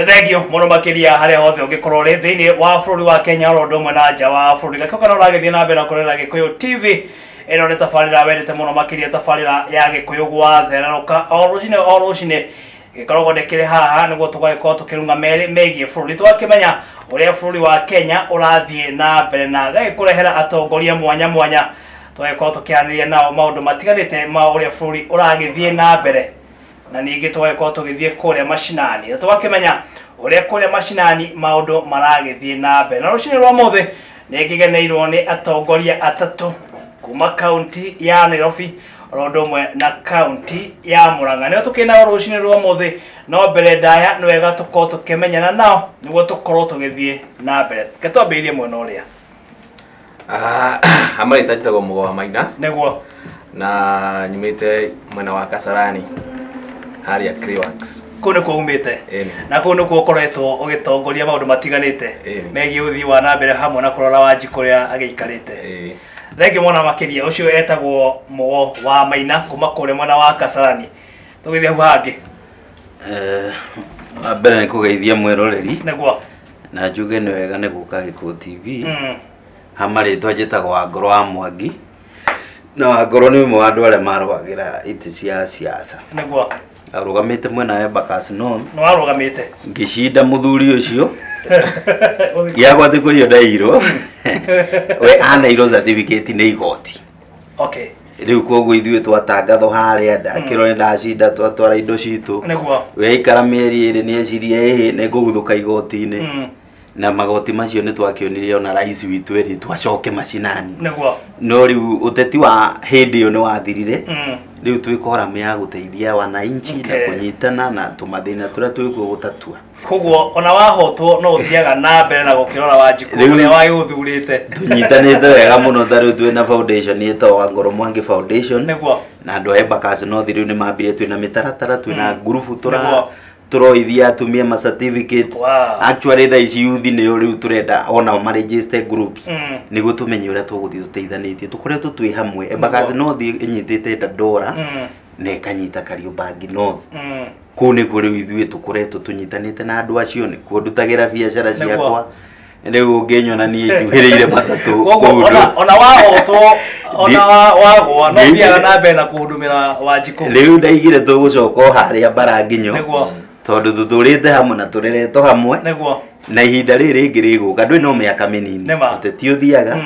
Nĩ thengio mũno makĩria harĩa hothe ũngĩkorwo ũrĩ thĩinĩ wa bũrũri wa Kenya oro ũndũ ũmwe na nja wa bũrũri. Gakĩo kana ũragĩthiĩ na mbere na kũrera Gĩkũyũ TV. Ĩno nĩ tabarĩra wendete mũno makĩria, tabarĩra ya Gĩkũyũ gwathererũka o rũcinĩ o rũcinĩ. Gĩkoragwo ndĩkĩrĩ haha nĩguo tũgagĩkorwo tũkĩrunga merĩ megiĩ bũrũri, tũgakĩmenya ũrĩa bũrũri wa Kenya ũrathiĩ na mbere, na gagĩkũrehera atongoria mwanya mwanya, tũgagĩkorwo tũkĩaranĩria nao maũndũ matiganĩte ma ũrĩa bũrũri ũragĩthiĩ na mbere, na ningĩ tũgagĩkorwo tũgĩthiĩ kũrĩa macinani na tũgakĩmenya ũrĩa kũrĩa macinani maũndũ maragĩthiĩ na mbere. Na rũcinĩ rwa ũmũthĩ nĩ ngĩgeneirwo nĩ atongoria atatũ kuma kaunti ya Nairobi oro ũndũ ũmwe na kaunti ya Murang'a. Nĩo tũkĩrĩ nao rũcinĩ rwa ũmũthĩ, no mbere ndaya nĩ wega tũkorwo tũkĩmenyana nao nĩguo tũkorwo tũgĩthiĩ na mbere. Reke twambĩrĩrie mwena ũrĩa. Amarĩta njĩtagwo Mũgo wa Maina. Nĩguo. Na nyumĩte mwena wa Kasarani harĩa Clayworks. Kũu nĩkuo umĩte? Ĩni. Na kũu nĩkuo ũkoretwo ũgĩtongoria maũndũ matiganĩte Ĩni. megiĩ ũthii wa na mbere hamwe na kũrora Wanjikũ ũrĩa agĩikarĩte. Ĩĩ. Thengiũ mũno makĩria. Ũcio etagwo Mũgo wa Maina kuma kũrĩa mwena wa Kasarani. Tũgĩthiĩ hau hangĩ. Wa mbere nĩ kũgeithia mwĩroreri. Nĩguo. Na njuge nĩ wega nĩ gũka Gĩkũyũ TV. Ha marĩtwa njĩtagwo Wangoro wa Mwangi. Na Wangoro nĩ ũmwe wa andũ arĩa marũagĩra itĩ cia siasa. Nĩguo. Arũgamĩte mwena wa Embakasi North. Nĩ warũgamĩte? Ngĩcinda mũthuri ũcio. Gĩakwa ti kũiywo ndaiyirwo. We anairwo certificate nĩ igoti. Okay. Rĩu koguo ithuĩ twatangathwo harĩa ndakĩrwo nĩ ndacinda, twatwara indo citũ. Nĩguo. We aikara mĩeri ĩrĩ nĩ eciria ĩhĩ nĩ ngũguthũka igoti-inĩ. Na magoti macio nĩ twakĩonire ona rais witũ erĩtwo acoke macinani. Nĩguo. No rĩu ũteti wa hĩndĩ ĩyo nĩ wathirire. Rĩu twĩ koramu ya gũteithia wananchi na kũnyitana na tũmathĩna tũrĩa twĩkuo gũtatua. Koguo ona wahotwo no ũthiaga na mbere na gũkĩrora Wanjikũ Rĩu ũrĩa wagĩgũthurĩte. Tũnyitanĩte wega mũno, ta rĩu twĩna foundation ĩtagwo Wangoro Mwangi Foundation. Nĩguo. Na andũ a Embakasi North rĩu nĩ mambire twĩna mĩtaratara, twĩna ngurubu Nĩguo. tũroithia atumia ma certificates. Wow. Actually thaa ici youth nĩo rĩu tũrenda onao ma register groups. Nĩguo tũmenye ũrĩa tũgũthiĩ tũteithanĩtie. Tũkoretwo twĩ hamwe. Embakasi North ĩnyitĩte Dandora na ĩkanyita Kariobangi North. Kũu nĩkuo rĩu ithuĩ tũkoretwo tũnyitanĩte na andũ acio, nĩkuo ndutagĩra biacara ciakwa. Rĩu ũngĩnyona niĩ njuhĩrĩire matatũ Koguo kũu ndũ- ona wahotwo, ona wagwa, no ũthiaga na mbere na kũhudumĩra Wanjikũ. Rĩu ndaigire tũgũcoka o harĩa mbara nginyo. Nĩguo. Tondũ tũtũrĩte hamwe na tũreretwo hamwe. Nĩguo. Na ihinda rĩrĩ rĩngĩ rĩgũka, ndũĩ no mĩaka mĩnini. Nĩma. Ũteti ũthiaga,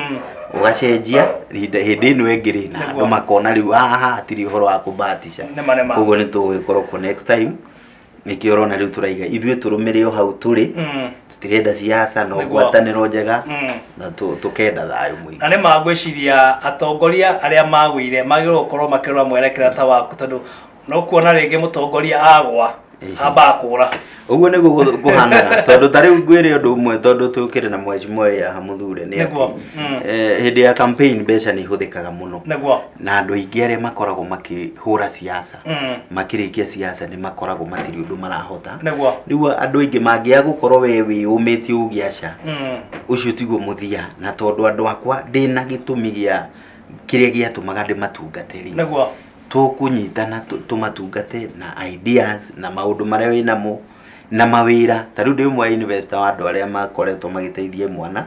ũgacenjia, hĩndĩ ĩno ĩngĩ rĩ, na Nĩguo. andũ makona rĩu haha hatirĩ ũhoro wa kũbahatisha. Nĩma, nĩma. Koguo nĩ tũgũgĩkorwo kuo next time. Nĩkĩo ũrona rĩu tũraiga ithuĩ tũrũmĩre o hau tũrĩ. Tũtirenda siasa, no Nĩguo. ngwatanĩro njega, na tũkenda thayũ mũingĩ. Na nĩ ma ngwĩciria atongoria arĩa magũire magĩrĩirwo gũkorwo makĩrora mwerekera ta waku, tondũ no kuona rĩngĩ mũtongoria agwa, ambaga kũra. Ũguo nĩguo kũhanaga, tondũ ta rĩu ngwĩre ũndũ ũmwe, tondũ tũkĩrĩ na mheshimiwa wĩ haha Mũthure, nĩ atĩ, Nĩguo. Hĩndĩ ya campaign mbeca nĩ ihũthĩkaga mũno. Nĩguo. Na andũ aingĩ arĩa makoragwo makĩhũra siasa, makĩrĩkia siasa nĩ makoragwo matirĩ ũndũ marahota. Nĩguo. Rĩu andũ aingĩ mangĩaga gũkorwo we wĩyũmĩtie uge aca, ũcio tiguo mũthia, na tondũ andũ akwa ndĩna gĩtũmi gĩa kĩrĩa gĩatũmaga ndĩmatungate rĩ. Nĩguo. Tũkũnyitana tũmatungate na ideas na maũndũ marĩa wĩnamo na mawĩra. Ta rĩu ndĩ ũmwe wa investor wa andũ arĩa makoretwo magĩteithia mwana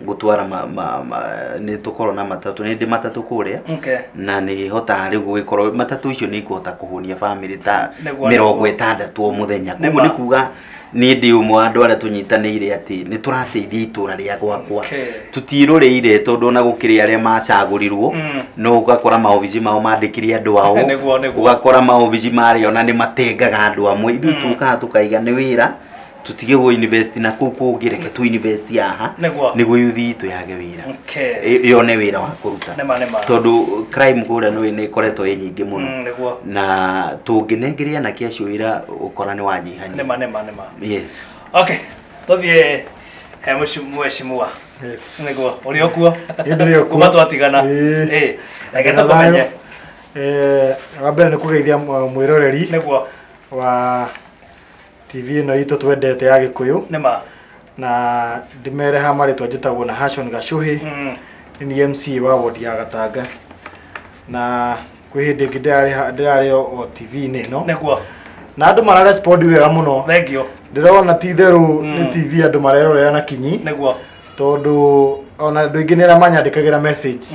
gũtwara nĩ tũkorwo na matatũ, nĩ ndĩ matatũ kũrĩa. Na nĩ hotaga rĩu gũgĩkorwo matatũ icio nĩ ikũhota kũhũnia bamĩrĩ ta mĩrongo ĩtandatũ o mũthenya. Koguo nĩ kuga niĩ ndĩ ũmwe wa andũ arĩa tũnyitanĩire atĩ nĩ tũrateithia itũra rĩa gwakwa. Tũtirũrĩire tondũ ona gũkĩrĩ arĩa macagũrirwo, no ũgakora maobici mao mandĩkire andũ ao. Nĩguo, nĩguo. Ũgakora maobici marĩa ona nĩ matengaga andũ amwe. Ithuĩ tũkaga tũkaiga nĩ wĩra, tũtige gũ invest na kũu kũngĩ, reke tũ invest haha. Nĩguo. Nĩguo youth itũ yage wĩra. Yone wĩra wa kũruta. Nĩma, nĩma. Tondũ crime kũrĩa nĩ ĩkoretwo ĩ nyingĩ mũno. Nĩguo. Na tũngĩnengeria anake acio wĩra ũkora nĩ wanyihanyiha. Nĩma, nĩma, nĩma. Yes. Okay. Tũthiĩ he mheshimiwa. Yes. Nĩguo. Ũrĩ o kuo? Ĩ, ndĩrĩ o kuo. Kuma twatigana. Ĩ. Ĩ. Reke Ndĩna tũkũmenye. thayũ. Wa mbere nĩ kũgeithia mwĩroreri. Nĩguo. Wa TV ĩno itũ twendete ya Gĩkũyũ. Nĩma. Na ndĩmere ha marĩtwa njĩtagwo na Hashon Gacuhi. Nĩ niĩ MC wa ward ya Gatanga. Na kwĩ hĩndĩ ĩngĩ ndĩrarĩ o TV-inĩ ĩno. Nĩguo. Na andũ mararespond wega mũno. Thank you. Ndĩrona ti itherũ nĩ TV andũ marerorera na kinyi. Nĩguo. Tondũ ona andũ aingĩ nĩ arĩa manyandĩkagĩra message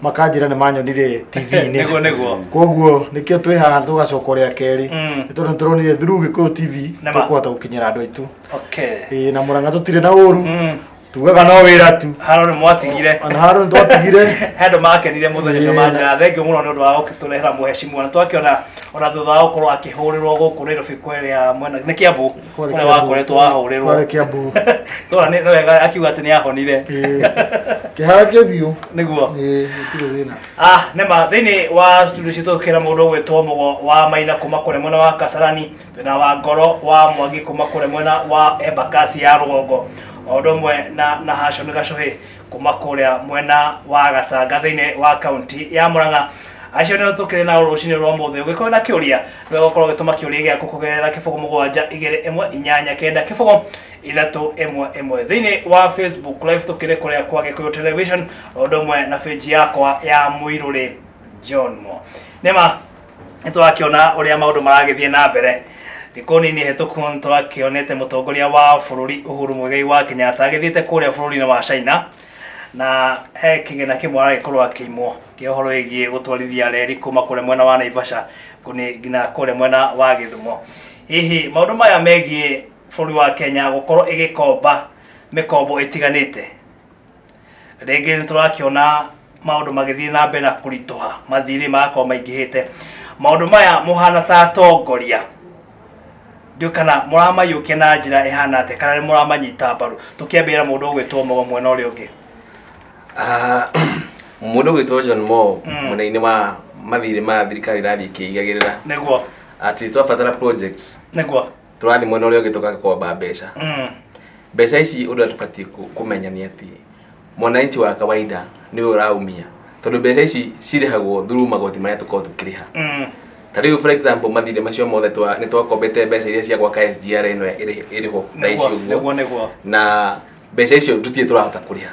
makanjĩra nĩ manyonire TV-inĩ. Nĩguo nĩguo. Koguo nĩkĩo twĩ haha tũgacoka rĩa kerĩ. Nĩ tondũ nĩtũronire through Gĩkũyũ TV tũkũhota gũkinyĩra andũ aitũ. Okay. Ĩĩ na Mũrang'a tũtirĩ na ũru. Tugaga no wĩra tu. Haro nĩ mwatigire. Ona haro nĩ twatigire. He andũ makenire mũthenya ũcio manjĩra thank you mũno nĩ ũndũ wa gũkĩtũrehera mũhecimiwa. Na twakĩona ona thutha wa gũkorwo akĩhũrĩrwo gũkũ Nairobi kũrĩa mwena nĩ Kiambu kũrĩa wakoretwo wahũrĩrwo. Kwarĩ Kiambu. Tũrona nĩ wega akiuga atĩ nĩ ahonire. Kĩhara kĩ biũ. Nĩguo. Ĩĩ gũtirĩ thĩna. Nĩma thĩinĩ wa studio citũ kĩra mũndũ ũgwĩtwo Mũgo wa Maina kuma kũrĩa mwena wa Kasarani, twĩna wa Ngoro wa Mwangi kuma kũrĩa mwena wa Embakasi ya Rũgongo, o ũndũ ũmwe na Hashon Gacohi kuma kũrĩa mwena wa Gatanga thĩinĩ wa kaunti ya Murang'a. Acio nĩo tũkĩrĩ nao rũcinĩ rwa ũmũthĩ. Ũngĩkorwo na kĩũria nĩwe ũgũkorwo ũgĩtũma kĩũria gĩaku kũgerera 0 7 2 1 8 9 0 3 1 1 thĩinĩ wa Facebook live tũkĩrĩ kũrĩa kwa Gĩkũyũ Television, o ũndũ ũmwe na page yakwa ya Mũirũrĩ John Mo. Nĩma nĩtũrakĩona ũrĩa maũndũ maragĩthiĩ na mbere. Thikũ nini hĩtũku nĩtũrakĩonete mũtongoria wa bũrũri Uhuru Muigai wa Kenyatta agĩthiĩte kũrĩa bũrũri-inĩ wa China, na he kĩgĩna kĩmwe aragĩkorwo akĩimwo kĩa ũhoro wĩgiĩ gũtwarithia reri kuma kũrĩa mwena wa Naivasha nginya kũrĩa mwena wa Gĩthumo. Hihi maũndũ maya megiĩ bũrũri wa Kenya gũkorwo ĩgĩkomba mĩkombo ĩtiganĩte, rĩngĩ nĩtũrakĩona maũndũ magĩthiĩ na mbere na kũritũha, mathirĩ magakorwo maingĩhĩte. Maũndũ maya mũhana ta atongoria, ndiũĩ kana mũramaiyũkia na njĩra ĩhana atĩa kana nĩ mũramanyita mbaru. Tũkĩambĩrĩra mũndũ ũgwĩtwo Mũgo mwena ũrĩa ũngĩ. Mũndũ ũgwĩtwo John Mo mwena-inĩ wa mathirĩ ma thirikari ĩrathiĩ ĩkĩigagĩrĩra. Nĩguo. Atĩ twabatara projects. Nĩguo. Tũrathiĩ mwena ũrĩa ũngĩ tũgakomba mbeca. Mbeca ici ũndũ ũrĩa tũbatiĩ kũmenya nĩ atĩ mwananchi wa kawaida nĩwe ũraumia, tondũ mbeca ici cirĩhagwo through magoti marĩa tũkoragwo tũkĩrĩha. Ta rĩu for example mathirĩ macio mothe nĩ twakombete mbeca iria cia gwaka SGR ĩno ĩrĩho thaa ici ũguo. Nĩguo nĩguo. Na mbeca icio tũtirĩ tũrahota kũrĩha.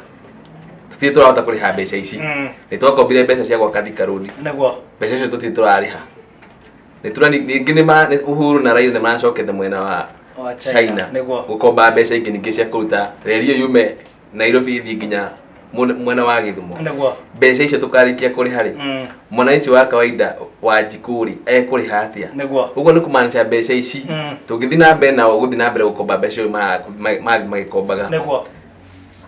Tũtirĩ tũrahota kũrĩha mbeca ici. Nĩ twakombire mbeca cia gwaka Thika Road. Nĩguo. Mbeca icio tũtirĩ tũrarĩha. Nĩ ningĩ Uhuru na Raila nĩ maracokete mwena wa China. Nĩguo. Gũkomba mbeca ingĩ ningĩ cia kũruta reri ĩyo yume Nairobi ĩthiĩ nginya mwena wa Gĩthumo. Nĩguo. Mbeca icio tũkarĩkia kũrĩha rĩ, mwananchi wa kawaida wa Njikũ rĩ ekũrĩha atĩa? Nĩguo. Ũguo nĩ kũmaanisha mbeca ici tũngĩthiĩ na mbere nao gũthiĩ na mbere gũkomba mbeca ũyũ marathiĩ magĩkombaga. Nĩguo.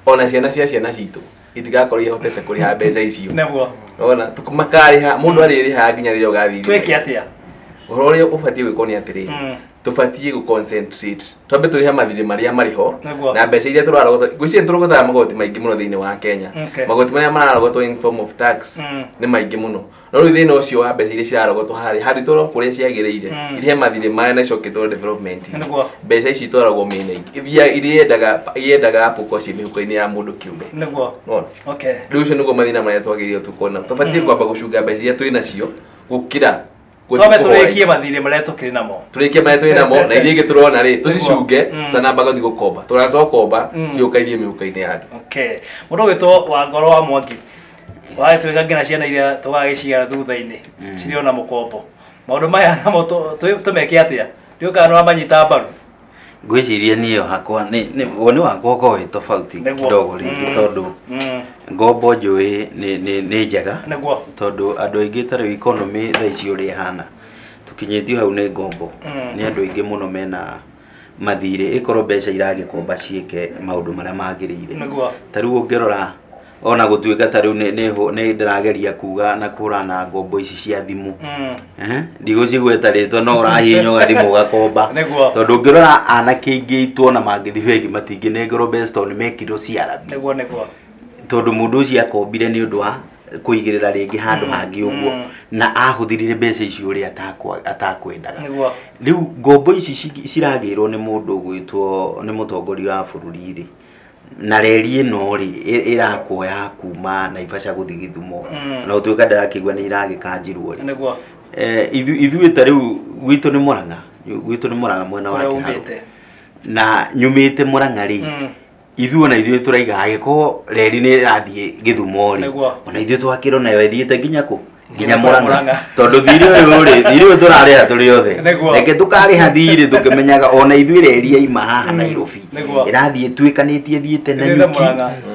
Ona ciana cia ciana citũ itigakorwo ihotete kũrĩha mbeca icio. Nĩguo. Ona makarĩha mũndũ arĩrĩhaga nginya rĩrĩa ũgathiĩ. Twĩke atĩa? Ũhoro ũrĩa ũbatiĩ gwĩkwo nĩ atĩrĩrĩ, tũbatiĩ gũ concentrate twambe tũrĩhe mathirĩ marĩa marĩ ho na mbeca iria tũrarogota. Ngwĩciria nĩtũrogotaga magoti maingĩ mũno thĩinĩ wa Kenya. Magoti marĩa mararogotwo in form of tax nĩ maingĩ mũno. No rĩu thĩna ũcio wa mbeca iria cirarogotwo harĩa handĩtwarwo kũrĩa ciagĩrĩire, irĩhe mathirĩ marĩa na icoke itwarwo development. Nĩguo. Mbeca ici itwaragwo mĩena ĩngĩ. Ithiaga iendaga gũkorwo ciĩ mĩhuko-inĩ ya mũndũ kĩũmbe. Nĩguo. Nĩwona? Okay. Rĩu ũcio nĩguo mathĩna marĩa twagĩrĩirwo tũkona. Tũbatiĩ kwamba gũcunga mbeca iria twĩ nacio gũkĩra twambe tũrĩkie mathirĩ marĩa tũkĩrĩ namo. Tũrĩkie marĩa twĩ namo na iria ingĩ tũrona rĩ tũcicunge tũtanamba gũthiĩ gũkomba. Tũrona twakomba cigũka ithiĩ mĩhuko-inĩ ya andũ. Okay. Mũndũ ũgwĩtwo wa Ngoro wa Mwangi, wagĩtuĩka nginya ciana iria tũgagĩciara thutha-inĩ cirĩ ona mũkombo. Maũndũ maya namo tũmeke atĩa? Ndiũĩ kana nĩwamanyita mbaru. Ngwĩciria niĩ hakwa nĩ woni wakwa ũkoragwo wĩ tofauti kidogo rĩngĩ tondũ ngombo njũĩ nĩ njega. Nĩguo. Tondũ andũ aingĩ ta rĩu economy thaa ici ũrĩa ĩhana tũkinyĩtio hau nĩ ngombo. Nĩ andũ aingĩ mũno mena mathirĩ ĩkorwo mbeca iragĩkomba ciĩke maũndũ marĩa magĩrĩire. Nĩguo. Ta rĩu ũngĩrora ona gũtuĩka ta rĩu nĩ ndĩrageria kuga na kũhũrana ngombo ici cia thimũ. Ndigũcigweta rĩtwa no ũrahihinya thimũ ũgakomba. Nĩguo. Tondũ ũngĩrora anake aingĩ aitũ ona mangĩthiĩ bengi matingĩnengerwo mbeca tondũ nĩmekirwo CRB. Nĩguo nĩguo. Tondũ mũndũ ũcio akombire nĩ ũndũ wa kũigĩrĩra rĩngĩ handũ hangĩ ũguo na ahũthĩrire mbeca icio ũrĩa atakwendaga. Nĩguo. Rĩu ngombo ici ciragĩrwo nĩ mũndũ ũgwĩtwo nĩ mũtongoria wa bũrũri rĩ, na reri ĩno rĩ ĩrakwo ya kuma Naivasha gũthiĩ Gĩthumo na gũtuĩka ndĩrakĩigua nĩ iragĩkanjirwo rĩ. Nĩguo. Ithuĩ ta rĩu gwitũ nĩ Mũrang'a, gwitũ nĩ Mũrang'a mwena wa Kũrĩa Kĩharũ. umĩte. Na nyumĩte Mũrang'a rĩ, ithuĩ ona ithuĩ tũraiga angĩkorwo reri nĩ ĩrathiĩ Gĩthumo rĩ, Nĩguo. ona ithuĩ twakĩrwo nayo ĩthiĩte nginya kũ? Nginya Murang'a tondu thiri uyu ri thiri uyu turarĩha tũrĩ othe reke tũkarĩha thirĩ tũkĩmenyaga ona ithuĩ reri yaima haha Nairobi ĩrathiĩ ĩtuĩkanĩtie thiĩte na nyuki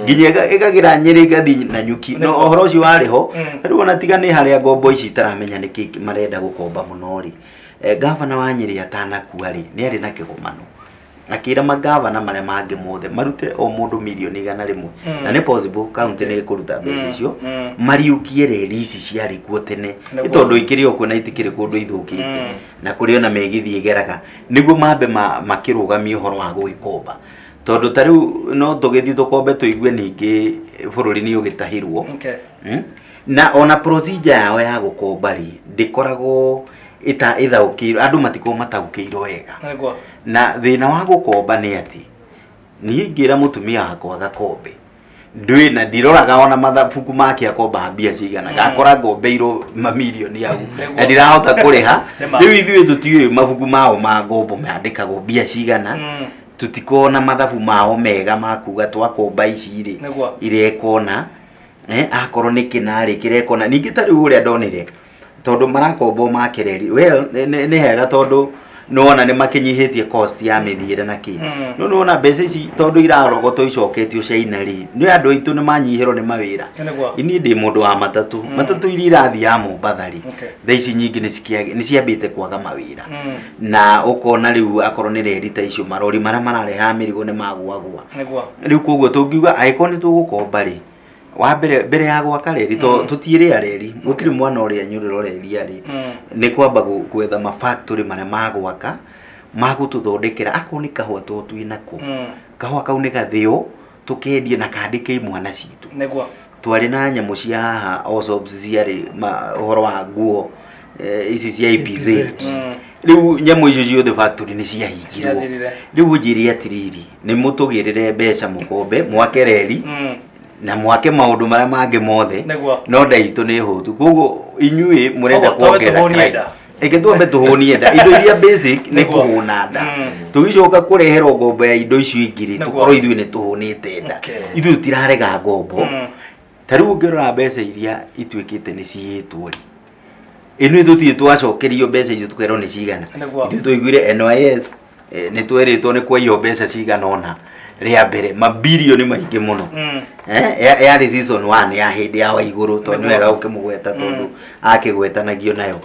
nginya ĩkagĩra Nyĩrĩ ĩgathiĩ na nyuki no ũhoro ũcio warĩ ho rĩu ona tiga nĩ harĩa ngombo ici itaramenya nĩkĩ marenda gũkomba mũno rĩ gavana wa Nyĩrĩ atanakua rĩ nĩ arĩ na kĩgomano akĩra magavana marĩa mangĩ mothe marute o mũndũ milioni 100 na nĩ possible county nĩ ĩkũruta mbeca icio mariũkie reri ici ciarĩ kuo tene nĩ tondũ ikĩrĩ o kuo na itikĩrĩ kũndũ ithũkĩte na kũrĩ ona mĩgithi ĩgeraga nĩguo mambe makĩrũgamie ũhoro wa gũgĩkomba tondũ ta rĩu no tũgĩthiĩ tũkombe tũigue ningĩ bũrũri nĩ ũgĩtahirwo na ona procedure yao ya gũkomba rĩ ndĩkoragwo ĩthaũkĩirwo andũ matikoragwo mataũkĩirwo wega na thĩna wa gũkomba nĩ atĩ niĩ ingĩra mũtumia wakwa gakombe ndwĩ na ndiroraga ona mathabuku make akomba mbia cigana gakora ngombeirwo mamirioni hau na ndirahota kũrĩha rĩu ithuĩ tũtiũĩ mabuku mao ma ngombo mandĩkagwo mbia cigana tutikona mathabu mao mega ma kuga twakomba ici rĩ irekona akorwo nĩ kĩnarĩ kĩrekona ningĩ ta rĩu ũrĩa ndonire tondu marakombo makereri well nĩ hega tondu nĩwona nĩ makinyihĩtie cost ya mĩthiĩre na kĩ no nĩwona mbeca ici tondu irarogotwo icoketio China rĩ nĩ andũ aitũ nĩ manyihĩrwo nĩ mawĩra ini ndĩ mũndũ wa matatũ matatũ iria irathiĩ ya Mombatha rĩ thaa ici nyingĩ nĩ ciambĩte kwaga mawĩra na ũkona rĩu akorwo nĩ reri ta icio marori marĩa marareha mĩrigo nĩ magũagũa rĩu koguo tũngiuga angĩkorwo nĩ tũgũkomba rĩ wa mbere ya gwaka reri to tutiĩrĩa reri gũtirĩ mwana ũrĩa nyũrĩro reri arĩ nĩ kwamba gwetha ma factory marĩa magwaka magũtũthondekera akorwo nĩ kahũa to twĩ nako kahũa kau nĩ gathĩo tũkendie na kandĩke imwana citũ twarĩ na nyamũ cia haha Osops ciarĩ ũhoro wa nguo ici cia EPZ rĩu nyamũ icio ciothe factory nĩ ciahingirwo rĩu njĩre atĩrĩrĩ nĩ mũtũgĩrĩre mbeca mũkombe mwake reri na mwake maundu maria mangi mothe no ndaitũ nĩ hũtu koguo inyuĩ mũrenda kuongerera crime eke twambe tũhũnie nda indo iria basic nĩ kũhũna nda tũgĩcoka kũreherwo ngombo ya indo icio ingĩ rĩ tũkorwo ithuĩ nĩ tũhũnĩte nda ithuĩ tũtirarega ngombo ta rĩu ũngĩrora mbeca iria ituĩkĩte nĩ ciyĩtwo rĩ ĩno tũtirĩ twacokerio mbeca icio tũkerwo nĩ cigana ithuĩ tũiguire NYS nĩ twerĩtwo nĩ kwaiywo mbeca cigana ũna rĩa mbere mabilioni maingĩ mũno yarĩ season 1 ya hĩndĩ ya Waigũrũ tondũ nĩ wega ũkĩmũgweta tondũ akĩgwetanagio nayo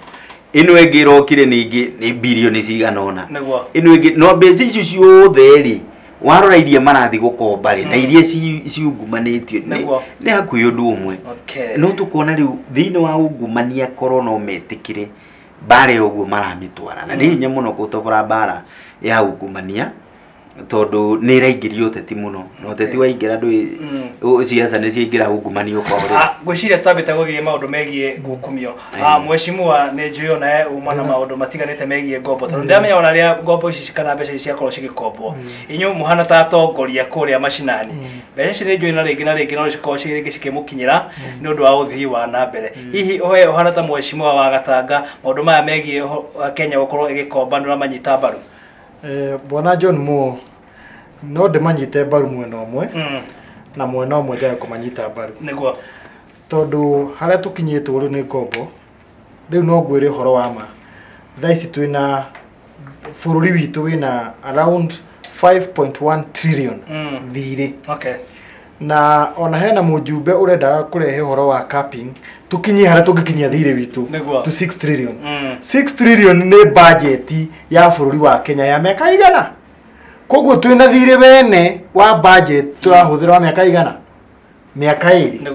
ĩno ĩngĩ ĩrokire ningĩ nĩ bilioni cigana ũna ĩno ĩngĩ no mbeca icio ciothe rĩ warora iria marathi gũkomba rĩ na iria ciungumanĩtio nĩ hakuhĩ ũndũ ũmwe no tũkona rĩu thĩinĩ wa ungumania korwo no metĩkĩre mbara ĩyo ũguo maramĩtwara na nĩ hinya mũno gũtobora mbara ya ungumania tondu nĩ ĩraingĩrio ũteti mũno na ũteti waingĩra ndũĩ ciaca nĩ ciaingĩra ungumania ũkwa ngwĩciria twambĩte gũthiĩ maũndũ megiĩ ngukumio mheshimiwa nĩ njũĩ onawe uma na maũndũ matiganĩte megiĩ ngombo tondũ ndĩramenya ona rĩrĩa ngombo ici kana mbeca ici ciakorwo cigĩkombwo inyuĩ mũhana ta atongoria kũrĩa macinani mbeca ici nĩ njũĩ na rĩngĩ na rĩngĩ no cikorwo rĩngĩ cikĩmũkinyĩra nĩ ũndũ wa ũthii wa na mbere hihi we ũhana ta mheshimiwa wa Gatanga maũndũ maya megiĩ Kenya gũkorwo ĩgĩkomba nĩ ũramanyita mbaru? Bwana John Mo no ndĩmanyite mbaru mwena ũmwe na mwena ũmwe njage kũmanyita mbaru nĩguo tondũ harĩa tũkinyĩtwo rĩu nĩ ngombo rĩu no ngwĩre ũhoro wa ma thaa ici twĩna bũrũri witũ wĩna around 5.1 trillion thirĩ na ona hena mũjumbe ũrendaga kũrehe ũhoro wa capping tukinyie harĩa tũngĩkinyia thirĩ witũ to 6 trillion 6 trillion nĩ budget ya bũrũri wa Kenya ya mĩaka igana koguo twĩna thirĩ wene wa budget tũrahũthĩra wa mĩaka igana mĩaka ĩrĩ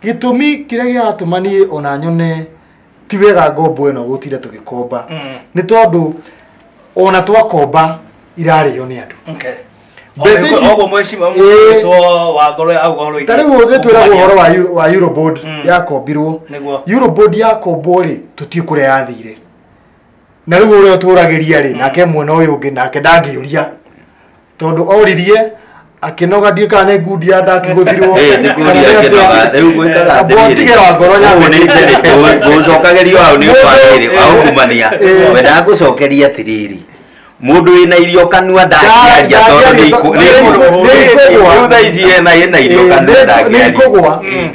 gĩtũmi kĩrĩa kĩratũma niĩ ona nyone ti wega ngombo ĩno gũtinda tũgĩkomba nĩ tondũ ona twakomba irarĩo nĩ andũ ta rĩu nĩ twĩragwo ũhoro wa Eurobond yakombirwo Eurobond yakombwo rĩ tũtiĩ kũrĩa yathire na rĩu ũrĩa ũtũragĩria rĩ nake mwena ũyũ ũngĩ nake ndangĩũria tondũ oririe akĩnoga ndiũ kana nĩ ngundi ya ndakĩgũthirwo gũcokagĩrio hau nĩ ũbangĩrĩ wa ungumania wendaga gũcokeria atĩrĩrĩ mundu wina irio kanua ndangĩaria tondu nĩ rĩu thaa ici ena irio kanua ndangĩaria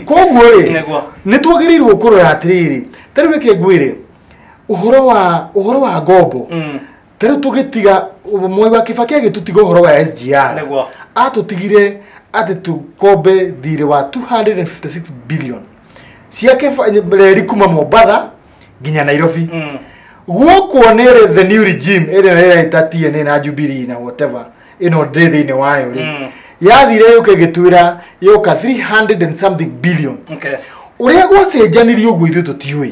koguo rĩ nĩ twagĩrĩirwo kũrora atĩrĩrĩ Ta rĩu reke ngwĩre ũhoro wa ngombo. Ta rĩu tũgĩtiga Mwai wa Kibaki agĩtũtiga ũhoro wa SGR. Atũtigire atĩ tũkombe thirĩ wa 256 billion ciake reri kuma Mombatha nginya Nairobi. Gũkũ nĩ the new regime ĩrĩa ĩraita TNA na Jubilee na whatever ĩno ndĩ thĩinĩ wayo rĩ, yathire yũka ĩgĩtwĩra yoka 300 and something billion. Ũrĩa gwacenjanirio ũguo ithuĩ tũtiũĩ,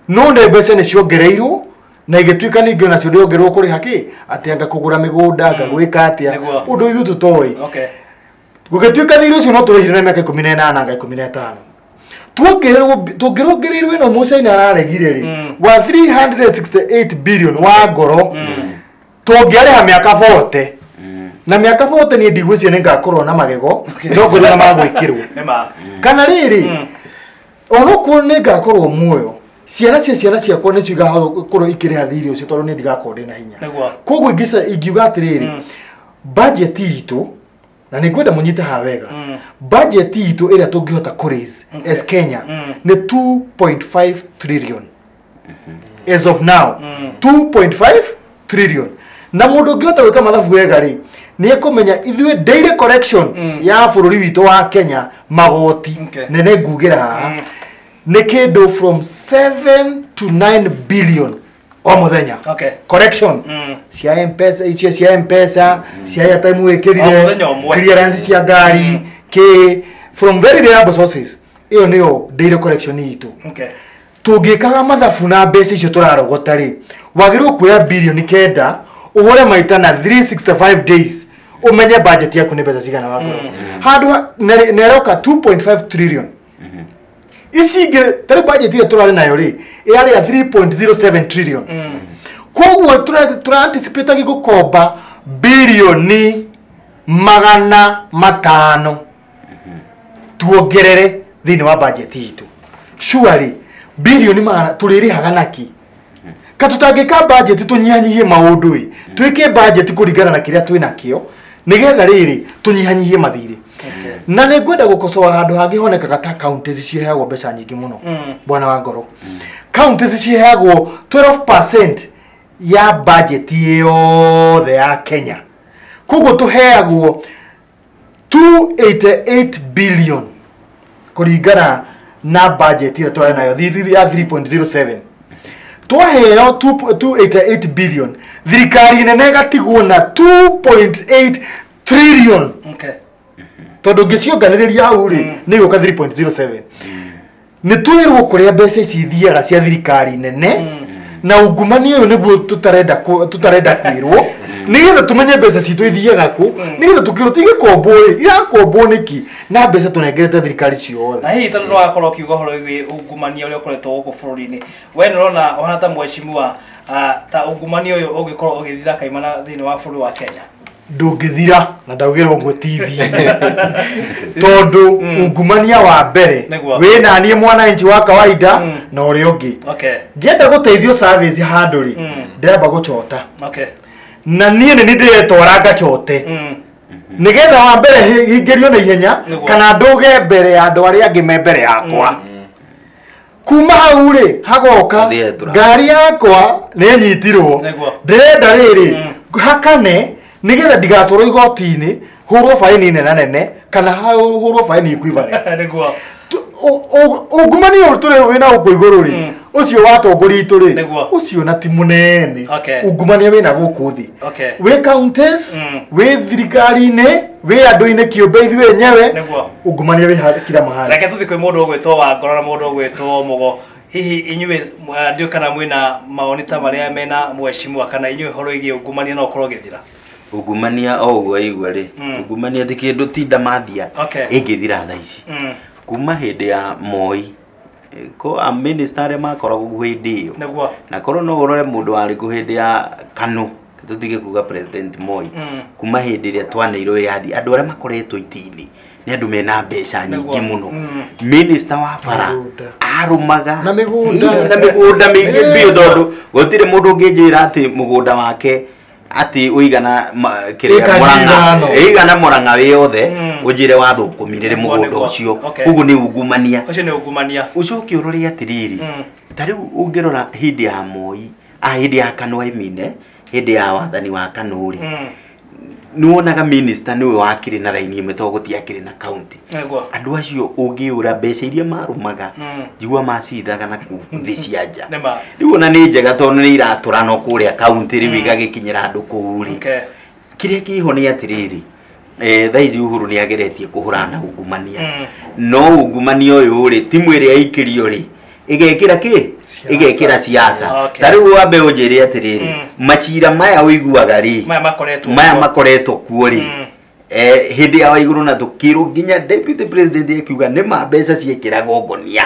no nĩ mbeca nĩ ciongereirwo na igĩtuĩka ningĩ onacio ndĩongererwo kũrĩha kĩ atĩ anga kũgũra mĩgũnda anga gwĩka atĩa ũndũ ithuĩ tũtoĩ. Gũgĩtuĩka thirĩ ũcio no tũrĩhire na mĩaka 18 anga 15. Tũngĩrongereirwo ĩno Mũcaina araregire rĩ wa 368 billion wa ngoro, tũngĩarĩha mĩaka 40 na mĩaka 40 niĩ ndigwĩciria nĩ ngakorwo na magego no ngorwo na magwĩkĩrwo. Kana rĩrĩ onokorwo nĩ ngakorwo muoyo, ciana cia ciana ciakwa nĩcio igakorwo ikĩrĩha thirĩ ũcio tondũ niĩ ndigakorwo ndĩna hinya. Koguo ingiuga atĩrĩrĩ, budget itũ, na nĩ ngwenda mũnyite haha wega, budget itũ ĩrĩa tũngĩhota kũ raise as Kenya nĩ 2.5 trillion as of now. 2.5 trillion. Na mũndũ ũngĩhota gwĩka mathabu wega rĩ, nĩ ekũmenya ithuĩ daily correction ya bũrũri witũ wa Kenya magoti nene ngugĩra haha nĩ kĩndũ from 7 to 9 billion o mũthenya. Correction cia M-Pesa, icio cia M-Pesa, cia airtime wĩkĩrire, clearance cia ngari, kĩ from very reliable sources. Ĩyo nĩyo daily correction itũ. Tũngĩkaga mathabu na mbeca icio tũrarogota rĩ, wagĩrĩirwo kuoya bilioni 9 ũhũre maita na 365 days ũmenye budget yaku nĩ mbeca cigana wakorwo. Handũ na ĩroka 2.5 trillion. Ici ingĩ tarĩ budget ĩrĩa tũrarĩ nayo rĩ, ĩrarĩ ya 3.07 trillion. Koguo tũra anticipate gũkomba bilioni 500 tuongerere thĩinĩ wa budget itũ. Surely bilioni 100 tũrĩrĩhaga naki? Ka tũtangĩka budget tũnyihanyihie maũndũ ĩ, twĩke budget kũringana na kĩrĩa twĩnakĩo nĩgetha rĩrĩ tũnyihanyihie mathirĩ. Na nĩ ngwenda gũkocoa handũ hangĩ honekaga ta counties ciheagwo mbeca nyingĩ mũno, bwana wa ngoro. Counties ciheagwo 12% ya budget yothe ya Kenya. Koguo tũheagwo 288 billion kũringana na budget ĩrĩa tũrarĩ nayo ya 3.07. Twaheo 288 billion, thirikari nene ĩgatigwo na 2.8 trillion. Tondũ ngĩcionganĩrĩria hau rĩ, nĩ gũka 3.07. Nĩ twĩrwo kũrĩa mbeca ici ithiaga cia thirikari nene, na ungumania ũyũ nĩguo tũtarenda kwĩrwo, nĩgetha tũmenye mbeca citũ ithiaga kũ, nĩgetha tũkĩrwo igĩkombwo rĩ, irakombwo nĩkĩ na mbeca tũnengerete thirikari ciothe. Na hihi tondũ nĩwakorwo ũkiuga ũhoro wĩgiĩ ungumania ũrĩa ũkoretwo gũkũ bũrũri-inĩ, we nĩũrona ũhana ta mheshimiwa ta ungumania ũyũ ũngĩkorwo ũgĩthira kaimana thĩinĩ wa bũrũri wa Kenya? Ndũngĩthira na ndaugĩra ũguo TV tondũ ungumania wa mbere wĩna niĩ mwananchi wa kawaida na ũrĩa ũngĩ. Ngĩenda gũteithio service handũ rĩ, ndĩramba gũchota. Na niĩ nĩ ndĩretwara ngachote nĩgetha wa mbere hingĩrio na ihenya kana ndũge mbere ya andũ arĩa angĩ me mbere yakwa. Kuma hau rĩ hagoka ngari yakwa nĩ nyitirwo, ndĩrenda rĩrĩ hakane nĩgetha ndigatwarwo igoti-inĩ hũrwo baini nene nene kana hũrwo baini equivalent. Ungumania ũyũ tũrĩ wĩna gũkũ igũrũ rĩ, ũcio wa atongoria itũ rĩ, ũcio na ti mũnene. Ungumania wĩna gũkũ thĩ, wĩ counties, wĩ thirikari-inĩ, wĩ andũ-inĩ kĩũmbe ithuĩ enyewe, ungumania wĩ kila mahali. Reke tũthiĩ kwĩ mũndũ ũgwĩtwo Wangoro na mũndũ ũgwĩtwo Mũgo. Hihi inyuĩ ndiũĩ kana mwĩna mawoni ta marĩa mena mheshimiwa, kana inyuĩ ũhoro wĩgiĩ ungumania no ũkorwo ũgĩthira? Ungumania o ũguo aigua rĩ, ungumania ti kĩndũ ti ndamathia ĩngĩthira thaa ici. Kuma hĩndĩ ya Moi, ko a minister arĩa makoragwo hĩndĩ ĩyo, na korwo no ũrore mũndũ warĩ kũ hĩndĩ ya KANU, tũtige kuga President Moi, kuma hĩndĩ ĩrĩa twaneirwo wĩyathi, andũ arĩa makoretwo itĩ-inĩ nĩ andũ mena mbeca nyingĩ mũno. Minister wa bara arũmaga na mĩgũnda mĩingĩ biũ, tondũ gũtirĩ mũndũ ũngĩnjĩra atĩ mũgũnda wake ati uigana kiria Murang'a igana Murang'a wĩ yothe Ũnjĩre wathũkũmire mũgũnda ũcio. Koguo nĩ ungumania. Ũcio nĩ ungumania. Ũcoke ũrore atĩrĩrĩ, ta rĩu ũngĩrora hĩndĩ ya Moi, hĩndĩ ya Kanu, I mean, hĩndĩ ya wathani wa Kanu rĩ, nĩwonaga minister nĩwe wakĩrĩ na raini ĩmwe tondũ gũtiakĩrĩ na county. Andũ acio ũngĩũra mbeca iria marũmaga, njigua macithaga na kũu thĩ cia nja. Rĩu ona nĩ njega tondũ nĩ iratũrano kũrĩa county rĩu igagĩkinyĩra andũ kũu rĩ. Kĩrĩa kĩho nĩ atĩrĩrĩ, thaa ici Uhuru nĩ ageretie kũhũrana na ungumania. No ungumania ũyũ rĩ, timu ĩrĩa ĩikĩrio rĩ, ĩgekĩra kĩ? Ĩgekĩra siasa. Ta rĩu wambe ũnjĩre atĩrĩrĩ, macira maya ũiguaga rĩ, maya makoretwo kuo rĩ, hĩndĩ ya Waiguru na tũkĩrwo nginya deputy president akiuga nĩ ma mbeca ciĩkĩragwo ngonia.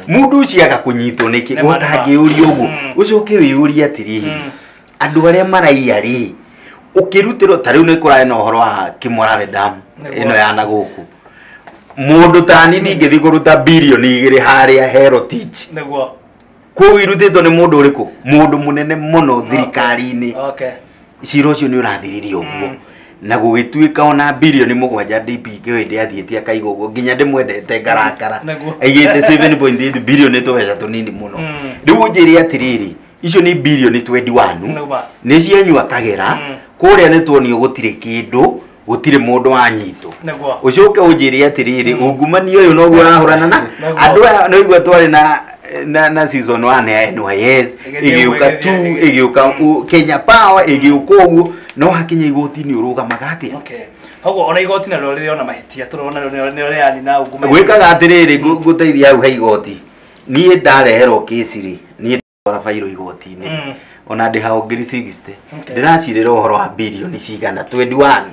Mũndũ ũcio aga kũnyitwo nĩkĩ? Gũtangĩũrio ũguo. Ũcoke wĩyũrie atĩrĩrĩ, andũ arĩa maraiya rĩ, ũkĩrutĩrwo ta rĩu nĩ kũrarĩ na ũhoro wa Kimorale Dam ĩno ya na gũkũ. Mũndũ tani ndingĩthiĩ kũruta birioni 2 harĩa Herotich. Kũu irutĩtwo nĩ mũndũ ũrĩkũ? Mũndũ mũnene mũno thirikari-inĩ. Cira ũcio nĩ ũrathiririe ũguo. Na gũgĩtuĩka ona birioni 7 DP hĩndĩ athiĩte akaiga ũguo nginya ndĩmwendete ngarakara. Aigĩte 7.8 birioni tũbeca tũnini mũno. Rĩu ũnjĩre atĩrĩrĩ, icio nĩ birioni 21 nĩ cianyua Kagera, kũrĩa nĩ tuonio gũtirĩ kĩndũ, gũtirĩ mũndũ wanyitwo. Ũcoke ũnjĩre atĩrĩrĩ, ungumania ũyũ noguo ũrahũrana na andũ aya. No igua twarĩ na season 1 ya NYS ĩgĩũka 2 ĩgĩũka Kenya Power ĩgĩũka ũguo, no hakinya igoti-inĩ ũrũgamaga atĩa? Koguo ona igoti narĩo rĩrĩ ona mahĩtia tũrona nĩ rĩrani na ungumania. Gwĩkaga atĩrĩrĩ, ngũteithia hau ha igoti. Niĩ ndareherwo kĩci rĩ, niĩ ndwara bairũ igoti-inĩ, ona ndĩhao ngiri 60, ndĩracirĩra ũhoro wa birioni cigana 21.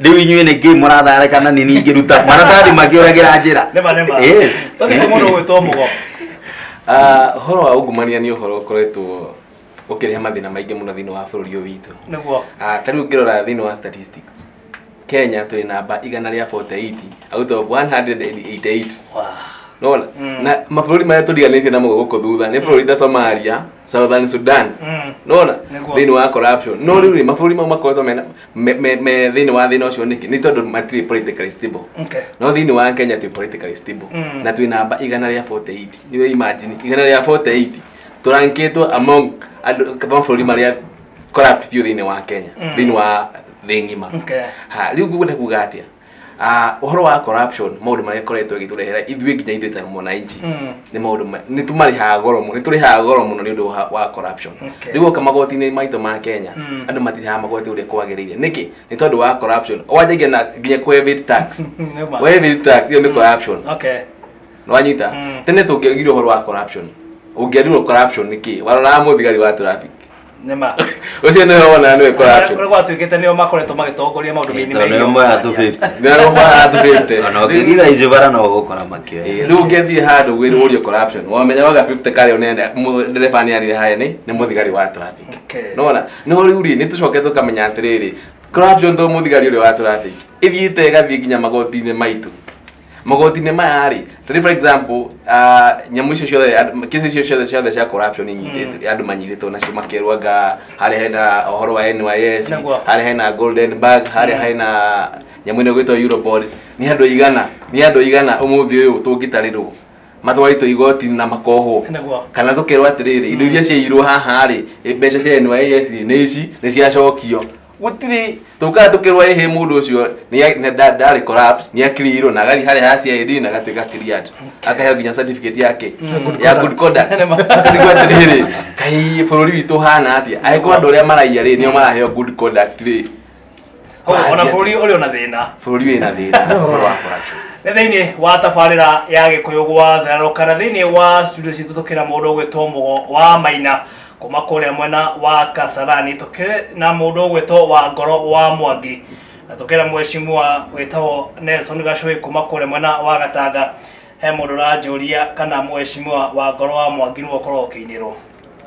Rĩu inyuĩ nĩ ngĩ mũrathare kana nĩ niĩ ingĩruta maratathi makĩũragĩra njĩra? Yes. Tũthiĩ mũndũ ũgwĩtwo Mũgo. Ũhoro wa ungumania nĩ ũhoro ũkoretwo ũkĩrehe mathĩna maingĩ mũno thĩinĩ wa bũrũri ũyũ witũ. Ta rĩu ũngĩrora thĩinĩ wa statistics, Kenya twĩ namba 148 out of 188. Nona na mabũrũri marĩa tũriganĩtie namo gũkũ thutha nĩ bũrũri ta Somalia, Southern Sudan. Nona thĩinĩ wa corruption. No rĩu rĩ, mabũrũri mau makoretwo me thĩinĩ wa thĩna ũcio nĩkĩ? Nĩ tondũ matirĩ politically stable. No thĩinĩ wa Kenya twĩ politically stable na twĩ namba 148. Nĩ imagine 148 tũrankĩtwo among mabũrũri marĩa corrupt biũ thĩinĩ wa Kenya, thĩinĩ wa thĩ ng'ima. Ha, rĩu ngwenda kuga atĩa? Ũhoro wa corruption, maũndũ marĩa ĩkoretwo ĩgĩtũrehera ithuĩ nginya ithuĩ ta mwananchi, nĩ maũndũ nĩ tũmarĩhaga goro mũno, nĩ tũrĩhaga goro mũno nĩ ũndũ wa corruption. Rĩu woka magoti-inĩ maitũ ma Kenya, andũ matirĩhaga magoti ũrĩa kwagĩrĩire. Nĩkĩ? Nĩ tondũ wa corruption. Wanjagia na nginya kũ evade tax. Wa evade tax ĩyo nĩ corruption. Nĩwanyita? Tene tũngĩaugire ũhoro wa corruption, ũngĩarirwo corruption nĩkĩ? Waroraga mũthigari wa traffic. Nĩma. Ũcio nĩwe wonaga nĩwe corruption. Ũrĩa gwatuĩkĩte nĩo makoretwo magĩtongoria maũndũ mainĩ megiĩ. Nĩo moyaga 250. Nĩo moyaga 250. Ona ũngĩthiĩ icio bara no ũgũkora makĩoya. Rĩu ũngĩthiĩ handũ wĩrwo corruption, wamenya waga 50 karĩa ũnene ndereba nĩ arire harĩa nĩ mũthigari wa traffic. Nĩwona? No rĩu rĩ, nĩ tũcoke tũkamenya atĩrĩrĩ, corruption to mũthigari ũrĩa wa traffic ĩthiĩte ĩgathiĩ nginya magoti-inĩ maitũ. Magoti-inĩ maya rĩ, tarĩ for example, nyamũ icio ciothe, kesi icio ciothe ciothe cia corruption inyitĩte, andũ manyitĩtwo nacio makerwo anga harĩa hena ũhoro wa NYS, harĩa hena Golden Bag, harĩa hena nyamũ ĩno ĩgwĩtwo Eurobond, nĩ andũ igana, nĩ andũ igana ũmũthĩ ũyũ tũngĩtarĩrwo matwarĩtwo igoti na makohwo. Kana tũkerwo atĩrĩrĩ, indo iria ciairwo haha rĩ, mbeca cia NYS nĩ ici, nĩ ciacokio. Gũtirĩ tũkaga tũkĩrwo ĩhĩ mũndũ ũcio nĩ ndarĩ corrupt, nĩ akĩrĩirwo na agathiĩ harĩa ha CID na agatuĩka cleared, akaheo nginya certificate yake ya good conduct. Tũrigwo atĩrĩrĩ, kaĩ bũrũri witũ ũhana atĩa? Angĩkorwo andũ arĩa maraiya rĩ nĩo maraheo good conduct rĩ, ona bũrũri ũrĩ ona thĩna, bũrũri wĩna thĩna wa corruption. Nĩ thĩinĩ wa tabarĩra ya Gĩkũyũ gwa therero kana thĩinĩ wa studio citũ tũkĩra mũndũ ũgwĩtwo Mũgo wa Maina kuma kũrĩa mwena wa Kasarani, tũkĩrĩ na mũndũ ũgwĩtwo wa Ngoro wa Mwangi, na tũkĩra mheshimiwa wĩtagwo Nelson Gacũhĩ kuma kũrĩa mwena wa Gatanga. He mũndũ ũranjũria kana mheshimiwa wa Ngoro wa Mwangi nĩwe ũkoragwo ũkĩinĩrwo.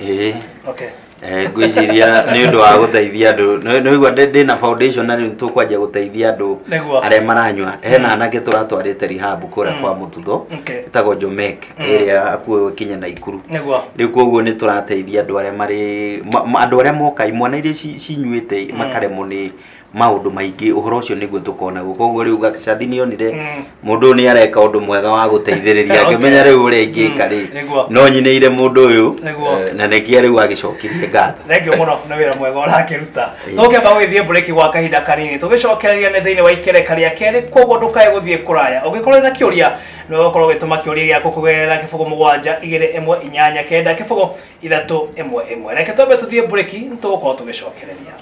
Ĩĩ. Okay. Ngwĩciria nĩ ũndũ wa gũteithia andũ. Nĩ ũigua ndĩna foundation na rĩu tũkwanjia gũteithia andũ arĩa maranyua. Hena anake tũratwarĩte rehab kũrĩa kwa Mũtutho, ĩtagwo Jomek, ĩrĩa hakuhĩ kinya Naikuru. Rĩu koguo nĩ tũrateithia andũ arĩa marĩ andũ arĩa moka imwana iria cinyuĩte makaremwo nĩ Maũndũ maingĩ ũhoro ũcio nĩguo tũkonagwo. Koguo rĩu Gacathi nĩonire mũndũ ũyũ nĩ areka ũndũ mwega wa gũteithĩrĩria, akĩmenya rĩu ũrĩa ingĩka rĩ, no nyinĩire mũndũ ũyũ, na nĩkĩo rĩu agĩcokirie ngatho. Thank you mũno nĩ wĩra mwega ũrakĩruta. Tũkĩamba gũgĩthiĩ break gwa kahinda kanini, tũgĩcokereria nĩ thĩinĩ wa ikereka rĩa kerĩ, koguo ndũkae gũthiĩ kũraya. Ũngĩkorwo na kĩũria, nĩ ũgũkorwo ũgĩtũma kĩũria gĩaku kũgerera 0 7 2 1 8 9 0 3 1 1. Reke twambe tũthiĩ break, nĩ tũgũkorwo tũgĩcokereria.